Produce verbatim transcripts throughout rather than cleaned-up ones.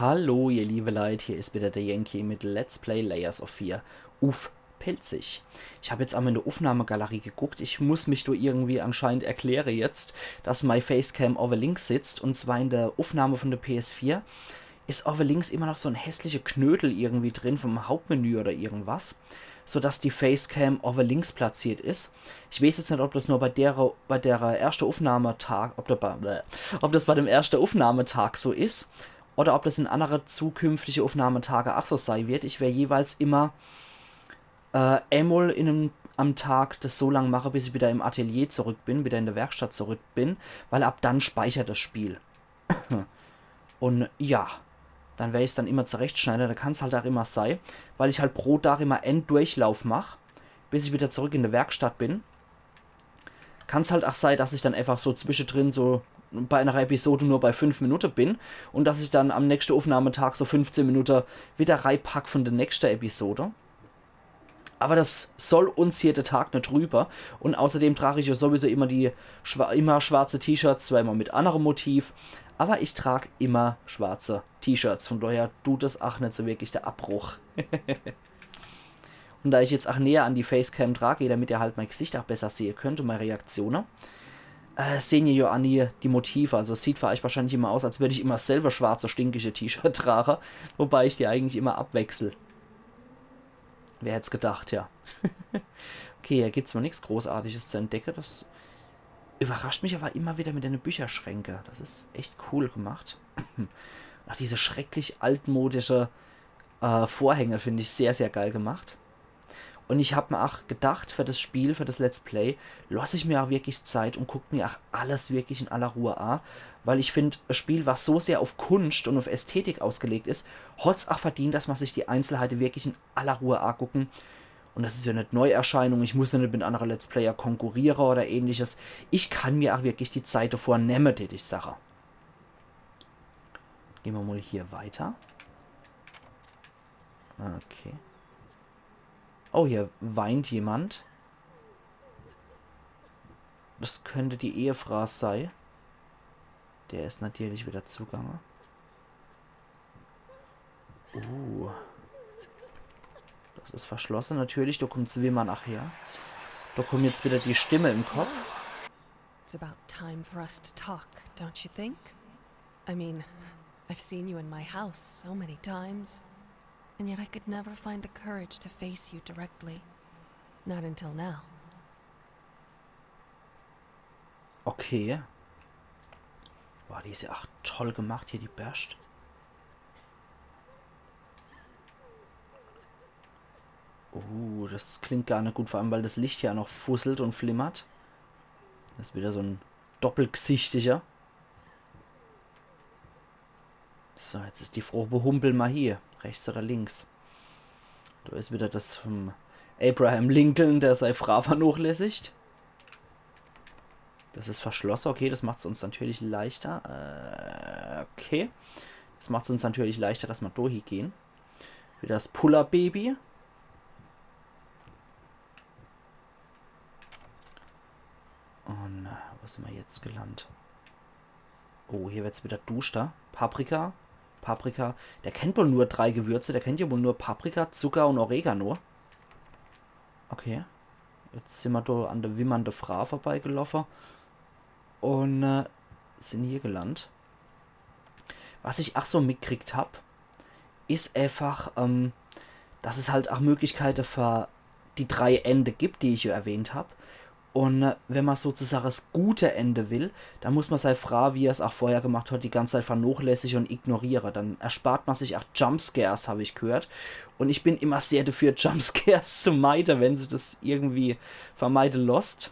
Hallo, ihr liebe Leit, hier is wieder der Yankee mit Let's Play Layers of Fear uff Pälzisch. Ich hab jetzt emol in der Uffnahmegalerie geguckt. Ich muss mich do irgendwie anscheinend erkläre jetzt, dass mei Facecam owwe links sitzt. Und zwar in der Uffnahme von der P S vier is owwe links immer noch so en hässliche Knödel irgendwie drin vom Hauptmenü oder irgendwas, so dass die Facecam owwe links platziert is. Ich weeß jetzt net, ob das nur bei der, bei der erschte Uffnahmetag, ob, der, bei- ob das bei dem erschte Uffnahmetag so is oder ob das in andere zukünftige Uffnahmetage ach so sei wird. Ich wer jeweils immer äh, emol in em, am Tag das so lang mache, bis ich wieder im Atelier zurück bin, wieder in der Werkstatt zurück bin, weil ab dann speichert das Spiel. Und ja, dann wer ich's dann immer zurechtschneide, da kann's halt ach immer sei, weil ich halt pro Tag immer en Durchlauf mach, bis ich wieder zurück in der Werkstatt bin. Kann's halt ach sei, dass ich dann einfach so zwischedrin so bei einer Episode nur bei fünf Minute bin und dass ich dann am nächste Uffnahmetag so fünfzehn Minute wieder reipack von der nächste Episode. Aber das soll uns hier der Tag net trübe. Und außerdem trag ich ja sowieso immer die schwa immer schwarze T-Shirts, zwar immer mit anderem Motiv. Aber ich trag immer schwarze T-Shirts. Von daher tut das ach net so wirklich der Abbruch. Und da ich jetzt ach näher an die Facecam trage, damit ihr halt mein Gesicht ach besser sehe könnt und meine Reaktione, äh, sehen ihr ja an die, die Motive. Also es sieht für euch wahrscheinlich immer aus, als würd ich immer selber schwarze, stinkige T-Shirt trage, wobei ich die eigentlich immer abwechsel. Wer hätt's gedacht, ja. Okay, hier gibt's mal nix Großartiges zu entdecke. Das überrascht mich aber immer wieder mit den Bücherschränke. Das is echt cool gemacht. Ach, diese schrecklich altmodische äh, Vorhänge find ich sehr, sehr geil gemacht. Und ich hab mir ach gedacht, für das Spiel, für das Let's Play, loss ich mir ach wirklich Zeit und guck mir ach alles wirklich in aller Ruhe a. Weil ich find, e Spiel, was so sehr auf Kunscht und auf Ästhetik ausgelegt is, hot's ach verdient, dass man sich die Einzelheite wirklich in aller Ruhe agucken. Und das is ja net Neuerscheinung, ich muss ja net mit andere Let's Player konkurriere oder ähnliches. Ich kann mir ach wirklich die Zeit davor nemme, tät ich sache. Gehen wir mal hier weiter. Okay. Oh, hier weint jemand. Das könnte die Ehefrau sei. Der is natürlich wieder zugange. Uh. Das is verschlosse natürlich. Da kommt's Wimmer nachher. Da kommt jetzt wieder die Stimme im Kopf. It's about time for us to talk, don't you think? I mean, I've seen you in my house so many times, and yet I could never find the courage to face you directly. Not until now. Okay. Boah, die is ja ach toll gemacht hier, die Berscht. Uh, das klingt gar net gut, vor allem weil das Licht hier noch fusselt und flimmert. Das is wieder so en doppelgsichtiger. So, jetzt is die Frage, wo humpeln ma hier? Rechts oder links? Da is wieder das vom Abraham Lincoln, der sei Frau vernachlässigt. Das is verschlosse. Okay, das macht's uns natürlich leichter. Äh, okay. Das macht's uns natürlich leichter, dass ma do hie gehen. Wieder das Puller-Baby. Und äh, wo sin ma jetzt gelandet? Oh, hier werd's wieder duschter. Paprika. Paprika. Der kennt wohl nur drei Gewürze. Der kennt ja wohl nur Paprika, Zucker und Oregano. Okay. Jetzt sin ma do an der wimmernde Frau vorbeigeloffe. Und äh, sin hier gelandet. Was ich ach so mitkriegt hab, is einfach, ähm, dass es halt ach Möglichkeite für die drei Ende gibt, die ich ja erwähnt hab. Und äh, wenn ma sozusagen das gute Ende will, dann muss ma sei Frau, wie er's ach vorher gemacht hat, die ganze Zeit vernachlässige und ignoriere. Dann erspart ma sich ach Jumpscares, hab ich gehört. Und ich bin immer sehr dafür, Jumpscares zu meide, wenn sich das irgendwie vermeide losst.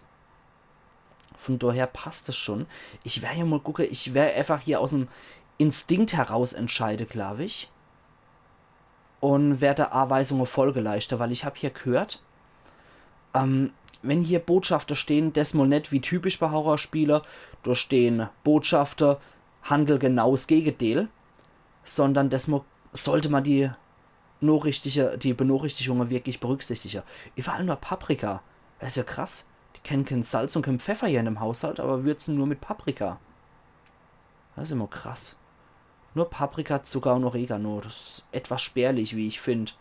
Von daher passt es schon. Ich wer ja mal gucke, ich wer einfach hier aus em Instinkt heraus entscheide, glaub ich. Und wer der Anweisungen Folge leiste, weil ich hab hier gehört, ähm, wenn hier Botschafte stehen, des mal net wie typisch bei Horrorspiele, da stehen Botschafte, handel genau s Gegenteil, sondern des mal sollte man die Nachrichtige, die Benachrichtigungen wirklich berücksichtige. Überall nur Paprika. Das is ja krass. Die kennen kein Salz und kein Pfeffer hier in dem Haushalt, aber würzen nur mit Paprika. Das is immer krass. Nur Paprika, Zucker und Oregano. Das is etwas spärlich, wie ich find.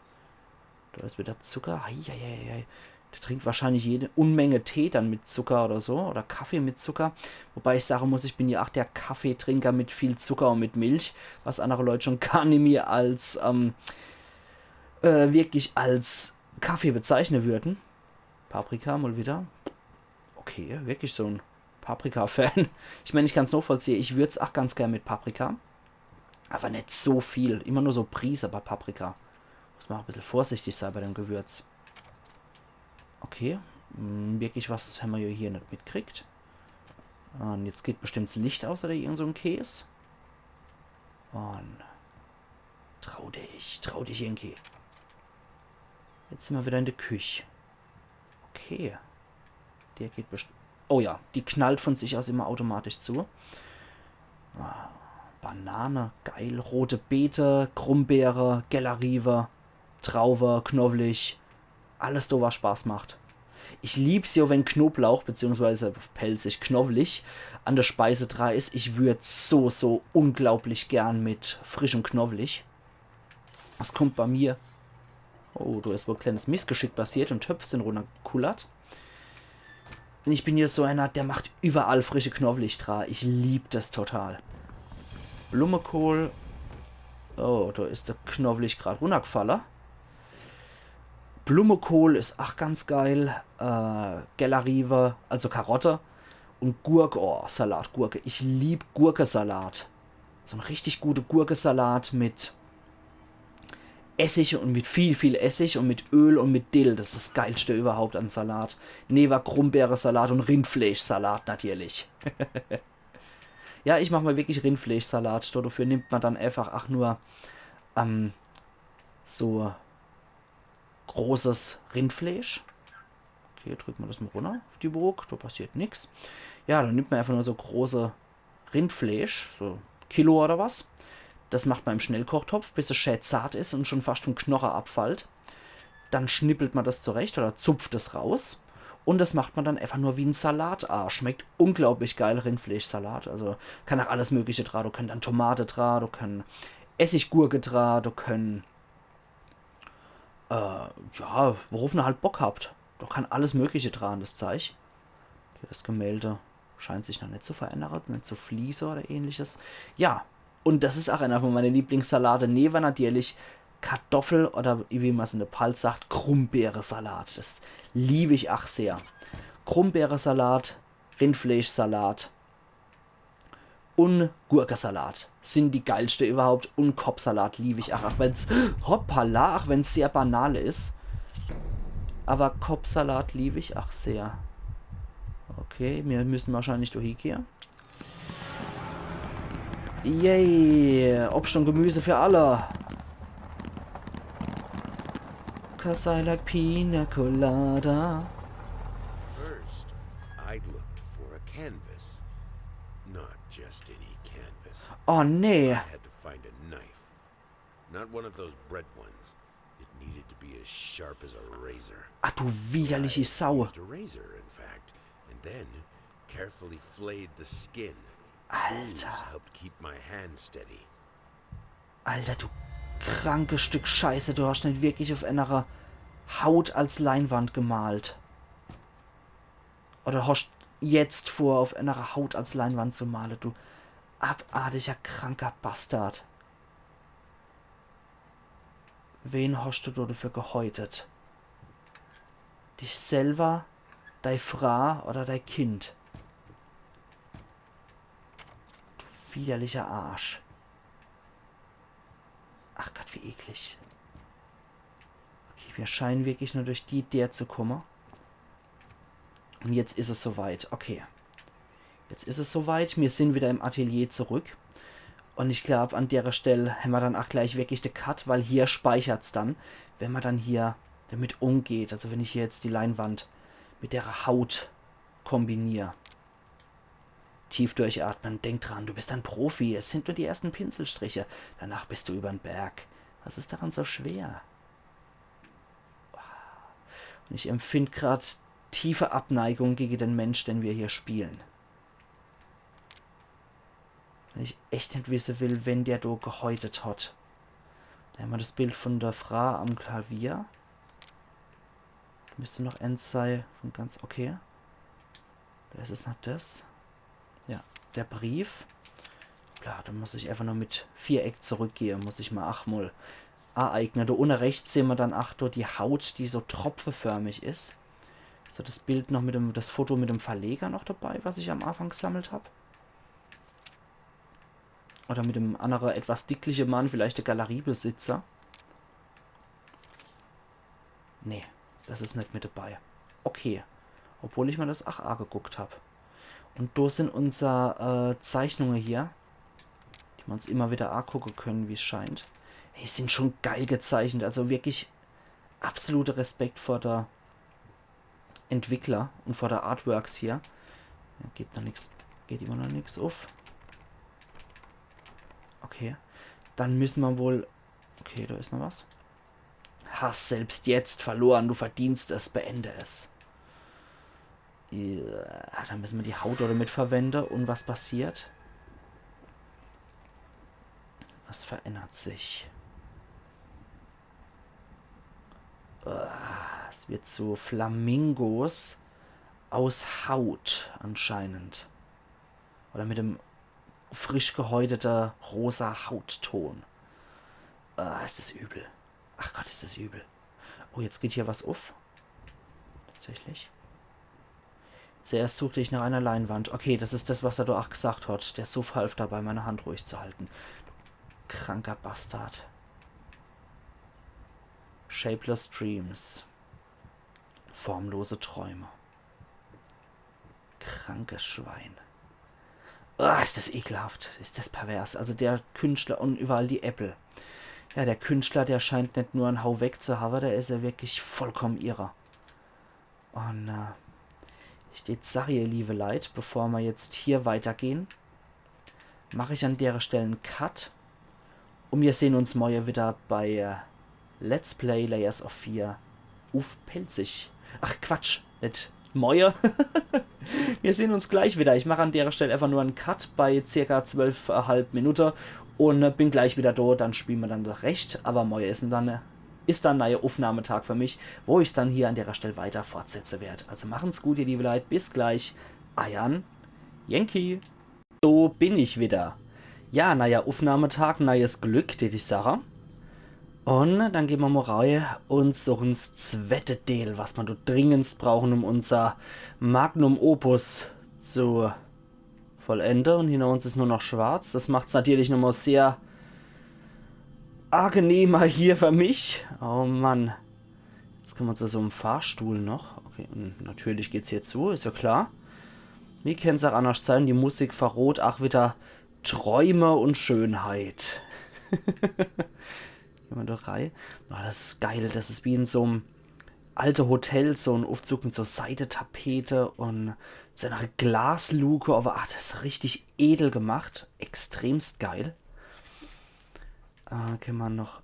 Da is wieder Zucker. Eieiei. Der trinkt wahrscheinlich jede Unmenge Tee dann mit Zucker oder so. Oder Kaffee mit Zucker. Wobei ich sage muss, ich bin ja ach der Kaffeetrinker mit viel Zucker und mit Milch. Was andere Leute schon gar nimmi als, ähm, äh, wirklich als Kaffee bezeichnen würden. Paprika mal wieder. Okay, wirklich so en Paprika-Fan. Ich mein, ich kann's nochvollziehe. Ich würz ach ganz gern mit Paprika. Aber net so viel. Immer nur so Prise bei Paprika. Muss man ach e bissel vorsichtig sei bei dem Gewürz. Okay. Hm, wirklich was hämmer ja hier net mitkriegt. Und jetzt geht bestimmt's Licht aus oder irgend so en Käs. Und trau dich, trau dich, Yankee. Jetzt sin mer wieder in der Küch. Okay. Der geht best-, oh ja, die knallt von sich aus immer automatisch zu. Ah, Banane, geil. Rote Beete, Grumbeere, Gelleriewe, Trauwe, Knowlich. Alles do, was Spaß macht. Ich lieb's ja, wenn Knoblauch, beziehungsweise uff Pälzisch Knowlich, an der Speise dra is. Ich würz so, so unglaublich gern mit frischem Knowlich. Das kommt bei mir. Oh, do is wohl e kleines Missgeschick passiert und Töpfe sin runnergekullert. Und ich bin ja so einer, der macht überall frische Knowlich dra. Ich lieb das total. Blummekohl. Oh, do is der Knowlich grad runnergefalle. Blummekohl is ach ganz geil. Äh, Gelleriewe, also Karotte. Und Gurke, oh, Salatgurke. Ich lieb Gurkesalat. So en richtig gute Gurkesalat mit Essig und mit viel, viel Essig und mit Öl und mit Dill. Das is das Geilste überhaupt an Salat. Newe Grumbeeresalat und Rindfleischsalat natürlich. Ja, ich mach mal wirklich Rindfleischsalat. Do, dofür nimmt man dann einfach ach nur, ähm, so großes Rindfleisch. Okay, drückt man das mal runner auf die Waag, do passiert nix. Ja, dann nimmt man einfach nur so große Rindfleisch, so Kilo oder was. Das macht man im Schnellkochtopf, bis es schä zart is und schon fast vom Knoche abfallt. Dann schnippelt man das zurecht oder zupft es raus. Und das macht man dann einfach nur wie en Salat. Ah, schmeckt unglaublich geil, Rindfleischsalat. Also kann ach alles Mögliche dra. Do könnt dann Tomate dra, do könnt Essiggurke dra, do könnt, äh, ja, worauf ihr halt Bock habt. Do kann alles Mögliche dra, das Zeich. Okay, das Gemälde scheint sich noch net zu verännere, net zu fließe oder ähnliches. Ja, und das is ach einer von meine Lieblingssalate. Newe natürlich Kartoffel oder, wie man's in der Palz sagt, Grumbeeresalat. Das lieb ich ach sehr. Grumbeeresalat, Rindfleischsalat und Gurkesalat sin die geilste überhaupt. Und Koppsalat lieb ich ach, ach wenn's, hoppala, ach wenn's sehr banal is. Aber Koppsalat lieb ich ach sehr. Okay, mir müssen wahrscheinlich do hiegehe. Yay, Obst und Gemüse für alle. 'Cause I like pina colada. First, I looked for a canvas. Not just any canvas. Oh nee. I had to find a knife. Not one of those bread ones. It needed to be as sharp as a razor. Ah, du widerliche Sau. I used a razor, in fact, and then carefully flayed the skin. Alter. Booze helped keep my hand steady. Alter, du krankes Stück Scheiße, du hast net wirklich auf einer Haut als Leinwand gemalt. Oder hast jetzt vor, auf einer Haut als Leinwand zu malen, du abartiger, kranker Bastard. Wen hast du do dafür gehäutet? Dich selber, dei Fraa oder dei Kind? Du widerlicher Arsch. Ach Gott, wie eklig. Okay, mir scheinen wirklich nur durch die Deer zu kommen. Und jetzt is es soweit. Okay. Jetzt is es soweit. Mir sind wieder im Atelier zurück. Und ich glaub, an derer Stell hämmer dann ach gleich wirklich de Cut, weil hier speichert's dann, wenn man dann hier damit umgeht. Also wenn ich hier jetzt die Leinwand mit derer Haut kombinier. Tief durchatmen, denk dran, du bist ein Profi. Es sind nur die ersten Pinselstriche. Danach bist du übern Berg. Was ist daran so schwer? Und ich empfind grad tiefe Abneigung gegen den Mensch, den wir hier spielen. Weil ich echt net wisse will, wen der do gehäutet hat. Do hämmer das Bild von der Frau am Klavier. Do müsst noch eens sei von ganz, okay. Do is es noch das. Ja, der Brief. Klar, do muss ich einfach nur mit Viereck zurückgehe, muss ich mer ach mol aeigne. Do unne rechts sehn mer dann ach do die Haut, die so tropfeförmig is. Is do das Bild noch mit dem, das Foto mit dem Verleger noch dabei, was ich am Anfang gesammelt hab? Oder mit dem annere etwas dickliche Mann, vielleicht der Galeriebesitzer? Nee, das is net mit dabei. Okay. Obwohl ich mer das ach ageguckt hab. Und do sinn unser, äh, Zeichnunge hier, die mer uns immer wieder agucke können, wie's scheint. Hey, sinn schon geil gezeichnet. Also wirklich absoluter Respekt vor der Entwickler und vor der Artworks hier. Ja, geht noch nix, geht immer noch nix uff. Okay. Dann müssen mer wohl... Okay, do is noch was. Hast selbst jetzt verloren, du verdienst es, beende es. Ja, dann müssen mer die Haut oder mit verwende. Und was passiert? Was verändert sich? Ah, es wird zu Flamingos aus Haut anscheinend. Oder mit dem frisch gehäutete rosa Hautton. Ah, is das übel. Ach Gott, is das übel. Oh, jetzt geht hier was uff. Tatsächlich. Zuerst suchte ich nach einer Leinwand. Okay, das is das, was er do ach gesagt hat. Der Suff half dabei, meine Hand ruhig zu halten. Du kranker Bastard. Shapeless Dreams. Formlose Träume. Krankes Schwein. Ah, is das ekelhaft. Is das pervers. Also der Künstler und überall die Äppel. Ja, der Künstler, der scheint net nur en Hau weg zu hawwe, der is ja wirklich vollkommen irre. Und, äh, ich jetzt sag, ihr liebe Leit, bevor mer jetzt hier weitergehen, mach ich an dere Stell en Cut. Und mir sehn uns morje wieder bei, äh, Let's Play Layers of Fear uff Pälzisch. Ach Quatsch, net morje. Mir sehn uns gleich wieder. Ich mach an dere Stell einfach nur en Cut bei circa zwölfeinhalb Minute und, äh, bin gleich wieder do. Dann spiele mer dann recht. Aber morje is dann, äh, is dann neuer Uffnahmetag für mich, wo ich's dann hier an dere Stell weiter fortsetze werd. Also machen's gut, ihr liebe Leit. Bis gleich. Eiern Yankee. Do bin ich wieder. Ja, neuer Uffnahmetag, neues Glück, tät ich sage. Und dann gehn mer mol rei und suchen's zwette Deel, was mer do dringendst brauchen, um unser Magnum Opus zu vollende. Und hinter uns is nur noch schwarz. Das macht's natürlich nochmol sehr angenehmer hier für mich. Oh Mann. Jetzt kommen mer zu so'm Fahrstuhl noch. Okay, und natürlich geht's hier zu, is ja klar. Wie kann's ach annerscht sein? Die Musik verrot ach wieder Träume und Schönheit. Gehn mer do rei. Oh, das is geil. Das is wie in so'm alte Hotel, so'n Uffzug mit so Seidetapete und so ner Glasluke. Aber, ah, das is richtig edel gemacht. Extremst geil. Äh, kann mer noch...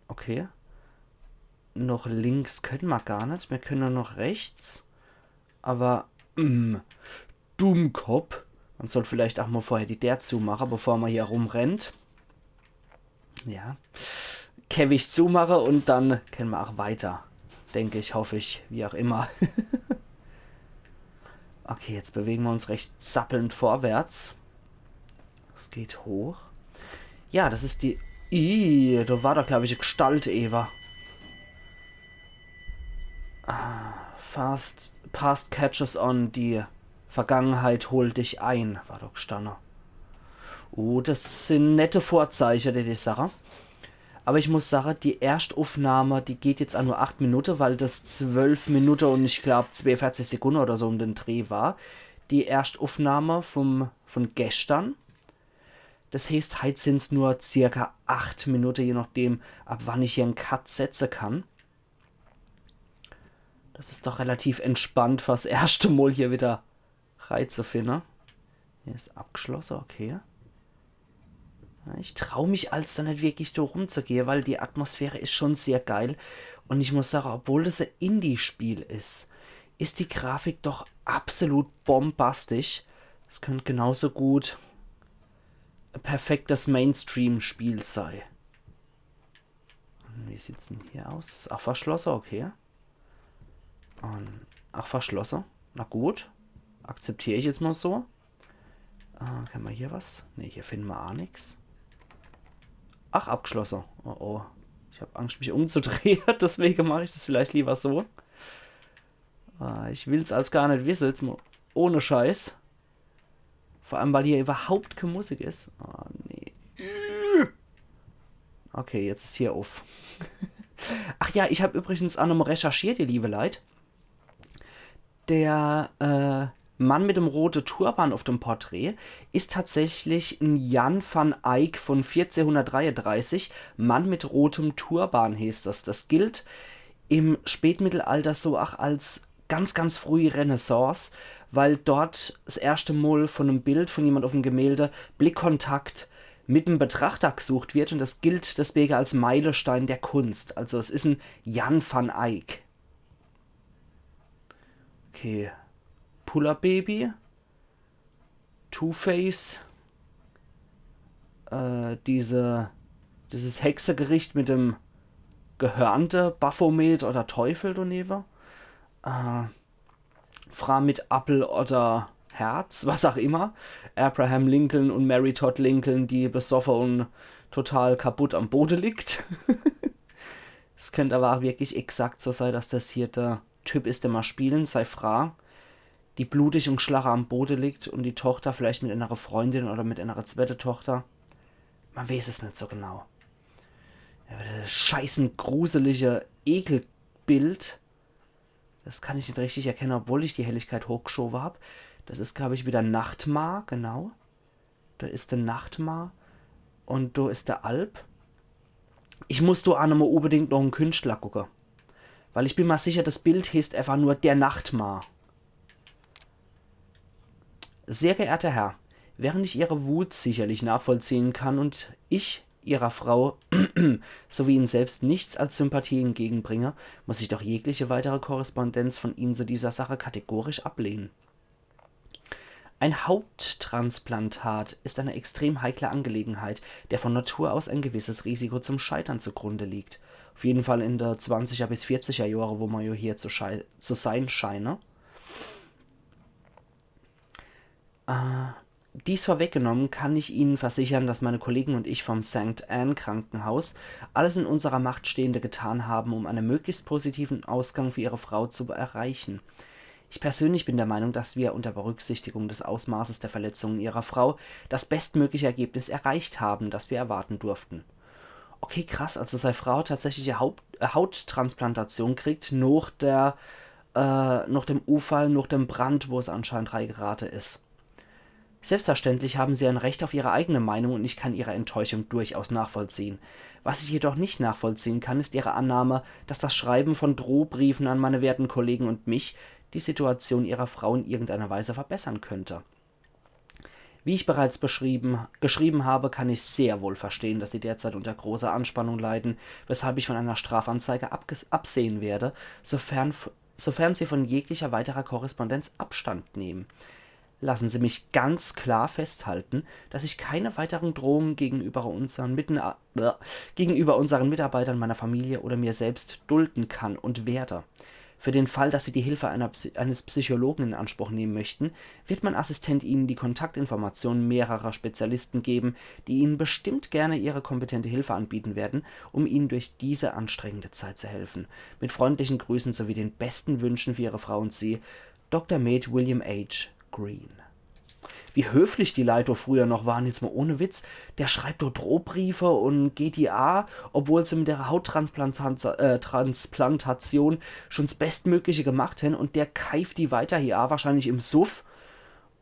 Okay. Noch links können mer gar net. Mir können nur noch rechts. Aber, mm, Dummkopp. Mer sollt vielleicht ach mol vorher die Deer zumache, bevor mer hier rumrennt. Ja. Käfig zumache und dann können mer ach weiter. Denk ich, hoff ich, wie ach immer. Okay, jetzt bewegen mer uns recht zappelnd vorwärts. Es geht hoch. Ja, das is die... Ih, do war doch, glaub ich, e Gestalt, Eva. Ah, fast, past catches on, die Vergangenheit holt dich ein, war doch gestanne. Oh, das sin nette Vorzeiche, die, die Sache. Aber ich muss sage, die Erschuffnahme, die geht jetzt ach nur acht Minute, weil das zwölf Minute und ich glaub zweiundvierzig Sekunde oder so um den Dreh war. Die Erschuffnahme vom, von gestern. Das heeßt, heit sin's nur circa acht Minute, je nachdem, ab wann ich hier en Cut setze kann. Das is doch relativ entspannt, fürs erschte Mol hier wieder reizufinne. Hier is abgeschlosse, okay. Ja, ich trau mich als do net wirklich do rumzugehe, weil die Atmosphäre is schon sehr geil. Und ich muss sage, obwohl das e Indie-Spiel is, is die Grafik doch absolut bombastisch. Es könnt genauso gut perfektes Mainstream-Spiel sei. Wie sieht's denn hier aus? Is ach verschlosse, okay. Un ach verschlosse. Na gut. Akzeptier ich jetzt mal so. Äh, kann man hier was? Ne, hier finden wir ach nix. Ach, abgeschlosse. Oh oh. Ich hab Angst, mich umzudrehen, deswege mach ich das vielleicht lieber so. Äh, ich will's als gar net wisse, jetzt mal ohne Scheiß. Vor allem, weil hier überhaupt keine Musik is. Oh, nee. Okay, jetzt is hier uff. Ach ja, ich hab übrigens ach nochmal recherchiert, ihr liebe Leit. Der äh, Mann mit dem rote Turban auf dem Porträt is tatsächlich en Jan van Eyck von vierzehnhundertdreiunddreißig. Mann mit rotem Turban heeßt das. Das gilt im Spätmittelalter so ach als ganz, ganz früh Renaissance, weil dort das erste Mal von einem Bild von jemand auf dem Gemälde Blickkontakt mit dem Betrachter gesucht wird und das gilt deswegen als Meilenstein der Kunst. Also es is en Jan van Eyck. Okay. Puller Baby. Two-Face. Äh, diese, dieses Hexegericht mit dem Gehörnte, Baphomet oder Teufel daneben. Äh, Fra mit Appel oder Herz, was auch immer. Abraham Lincoln und Mary Todd Lincoln, die besoffen und total kaputt am Boden liegt. Es könnte aber auch wirklich exakt so sein, dass das hier der Typ is, den wir spielen, sei Fra, die blutig und geschlache am Boden liegt und die Tochter vielleicht mit einer Freundin oder mit einer zweiten Tochter. Man weiß es nicht so genau. Ja, das scheißen gruselige Ekelbild. Das kann ich nicht richtig erkennen, obwohl ich die Helligkeit hochgeschoben hab. Das ist, glaube ich, wieder Nachtmar, genau. Da ist der Nachtmar und da ist der Alp. Ich muss da auch nochmal unbedingt noch einen Künstler gucken. Weil ich bin mir sicher, das Bild heißt einfach nur der Nachtmar. Sehr geehrter Herr, während ich Ihre Wut sicherlich nachvollziehen kann und ich Ihrer Frau sowie Ihnen selbst nichts als Sympathie entgegenbringe, muss ich doch jegliche weitere Korrespondenz von Ihnen zu dieser Sache kategorisch ablehnen. Ein Hauttransplantat ist eine extrem heikle Angelegenheit, der von Natur aus ein gewisses Risiko zum Scheitern zugrunde liegt. Auf jeden Fall in der zwanziger bis vierziger Jahre, wo man ja hier zu, schei- zu sein scheine. Äh, dies vorweggenommen, kann ich Ihnen versichern, dass meine Kollegen und ich vom Sankt Anne Krankenhaus alles in unserer Macht Stehende getan haben, um einen möglichst positiven Ausgang für Ihre Frau zu erreichen. Ich persönlich bin der Meinung, dass wir unter Berücksichtigung des Ausmaßes der Verletzungen Ihrer Frau das bestmögliche Ergebnis erreicht haben, das wir erwarten durften. Okay, krass, also sei Frau tatsächlich eine Haupt äh, Hauttransplantation kriegt nach der, äh, nach dem Unfall, nach dem Brand, wo es anscheinend reingerate ist. Selbstverständlich haben Sie ein Recht auf Ihre eigene Meinung und ich kann Ihre Enttäuschung durchaus nachvollziehen. Was ich jedoch nicht nachvollziehen kann, ist Ihre Annahme, dass das Schreiben von Drohbriefen an meine werten Kollegen und mich die Situation Ihrer Frau in irgendeiner Weise verbessern könnte. Wie ich bereits beschrieben, geschrieben habe, kann ich sehr wohl verstehen, dass Sie derzeit unter großer Anspannung leiden, weshalb ich von einer Strafanzeige abges- absehen werde, sofern, f- sofern Sie von jeglicher weiterer Korrespondenz Abstand nehmen. Lassen Sie mich ganz klar festhalten, dass ich keine weiteren Drohungen gegenüber unseren, Miten äh, gegenüber unseren Mitarbeitern, meiner Familie oder mir selbst dulden kann und werde. Für den Fall, dass Sie die Hilfe einer, Psy- eines Psychologen in Anspruch nehmen möchten, wird mein Assistent Ihnen die Kontaktinformationen mehrerer Spezialisten geben, die Ihnen bestimmt gerne ihre kompetente Hilfe anbieten werden, um Ihnen durch diese anstrengende Zeit zu helfen. Mit freundlichen Grüßen sowie den besten Wünschen für Ihre Frau und Sie, Doktor Med William H. Green. Wie höflich die Leit do früher noch waren, jetzt mal ohne Witz. Der schreibt do Drohbriefe und G T A, obwohl sie mit der Hauttransplantation äh, Transplantation schon das Bestmögliche gemacht haben und der keift die weiter hier, wahrscheinlich im Suff.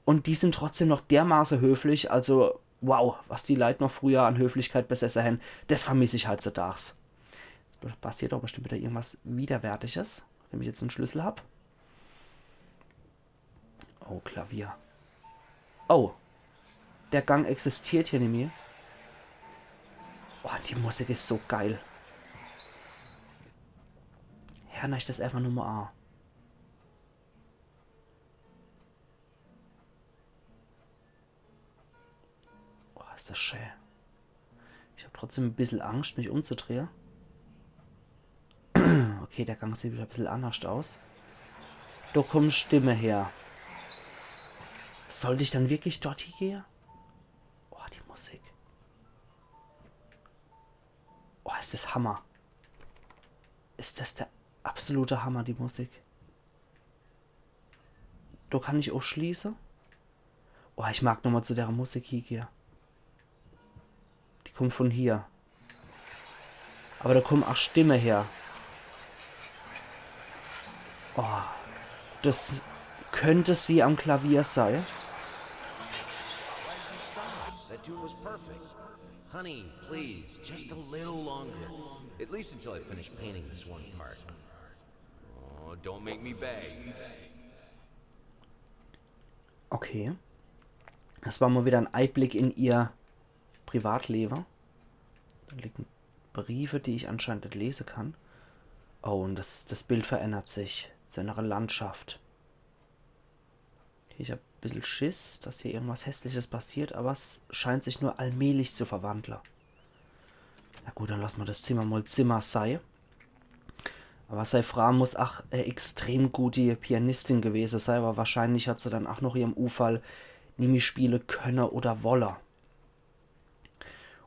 Und die sind trotzdem noch dermaßen höflich, also wow, was die Leit noch früher an Höflichkeit besessen haben, das vermisse ich heutzutage. Es passiert doch bestimmt wieder irgendwas Widerwärtiges, wenn ich jetzt einen Schlüssel hab. Oh, Klavier. Oh. Der Gang existiert hier nicht mehr. Oh, die Musik ist so geil. Hört euch das einfach nur mal an. Oh, ist das schä. Ich hab trotzdem e bissel Angscht, mich umzudrehe. Okay, der Gang sieht wieder e bissel annerscht aus. Do kommen Stimme her. Sollt ich dann wirklich dort hiegehe? Oh, die Musik. Oh, is das Hammer. Is das der absolute Hammer, die Musik. Do kann ich uffschließe. Oh, ich mag nochmal zu der Musik hiegehe. Die kommt von hier. Aber da kommen auch Stimme her. Oh, das könnte sie am Klavier sein. That tune was perfect. Honey, please, just a little longer. At least until I finish painting this one part. Oh, don't make me beg. Okay. Das war mal wieder ein Einblick in ihr Privatleben. Da liegen Briefe, die ich anscheinend nicht lesen kann. Oh, und das, das Bild verändert sich zu einer Landschaft. Okay, ich hab ein bisschen Schiss, dass hier irgendwas Hässliches passiert, aber es scheint sich nur allmählich zu verwandeln. Na gut, dann lassen wir das Zimmer mal Zimmer sei. Aber sei Frau muss auch eine extrem gute Pianistin gewesen sein, aber wahrscheinlich hat sie dann auch noch ihrem Unfall nimmi spielen können oder wollen.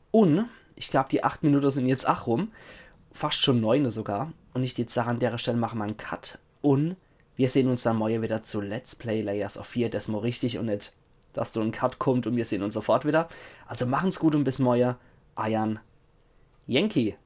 Und ich glaube, die acht Minuten sind jetzt auch rum. Fast schon neun sogar. Und ich jetzt sage, an der Stelle machen wir einen Cut. Und wir sehen uns dann morgen wieder zu Let's Play Layers of Fear, das mal richtig und nicht, dass da ein Cut kommt und wir sehen uns sofort wieder. Also machen's gut und bis morgen. Eiern Yankee.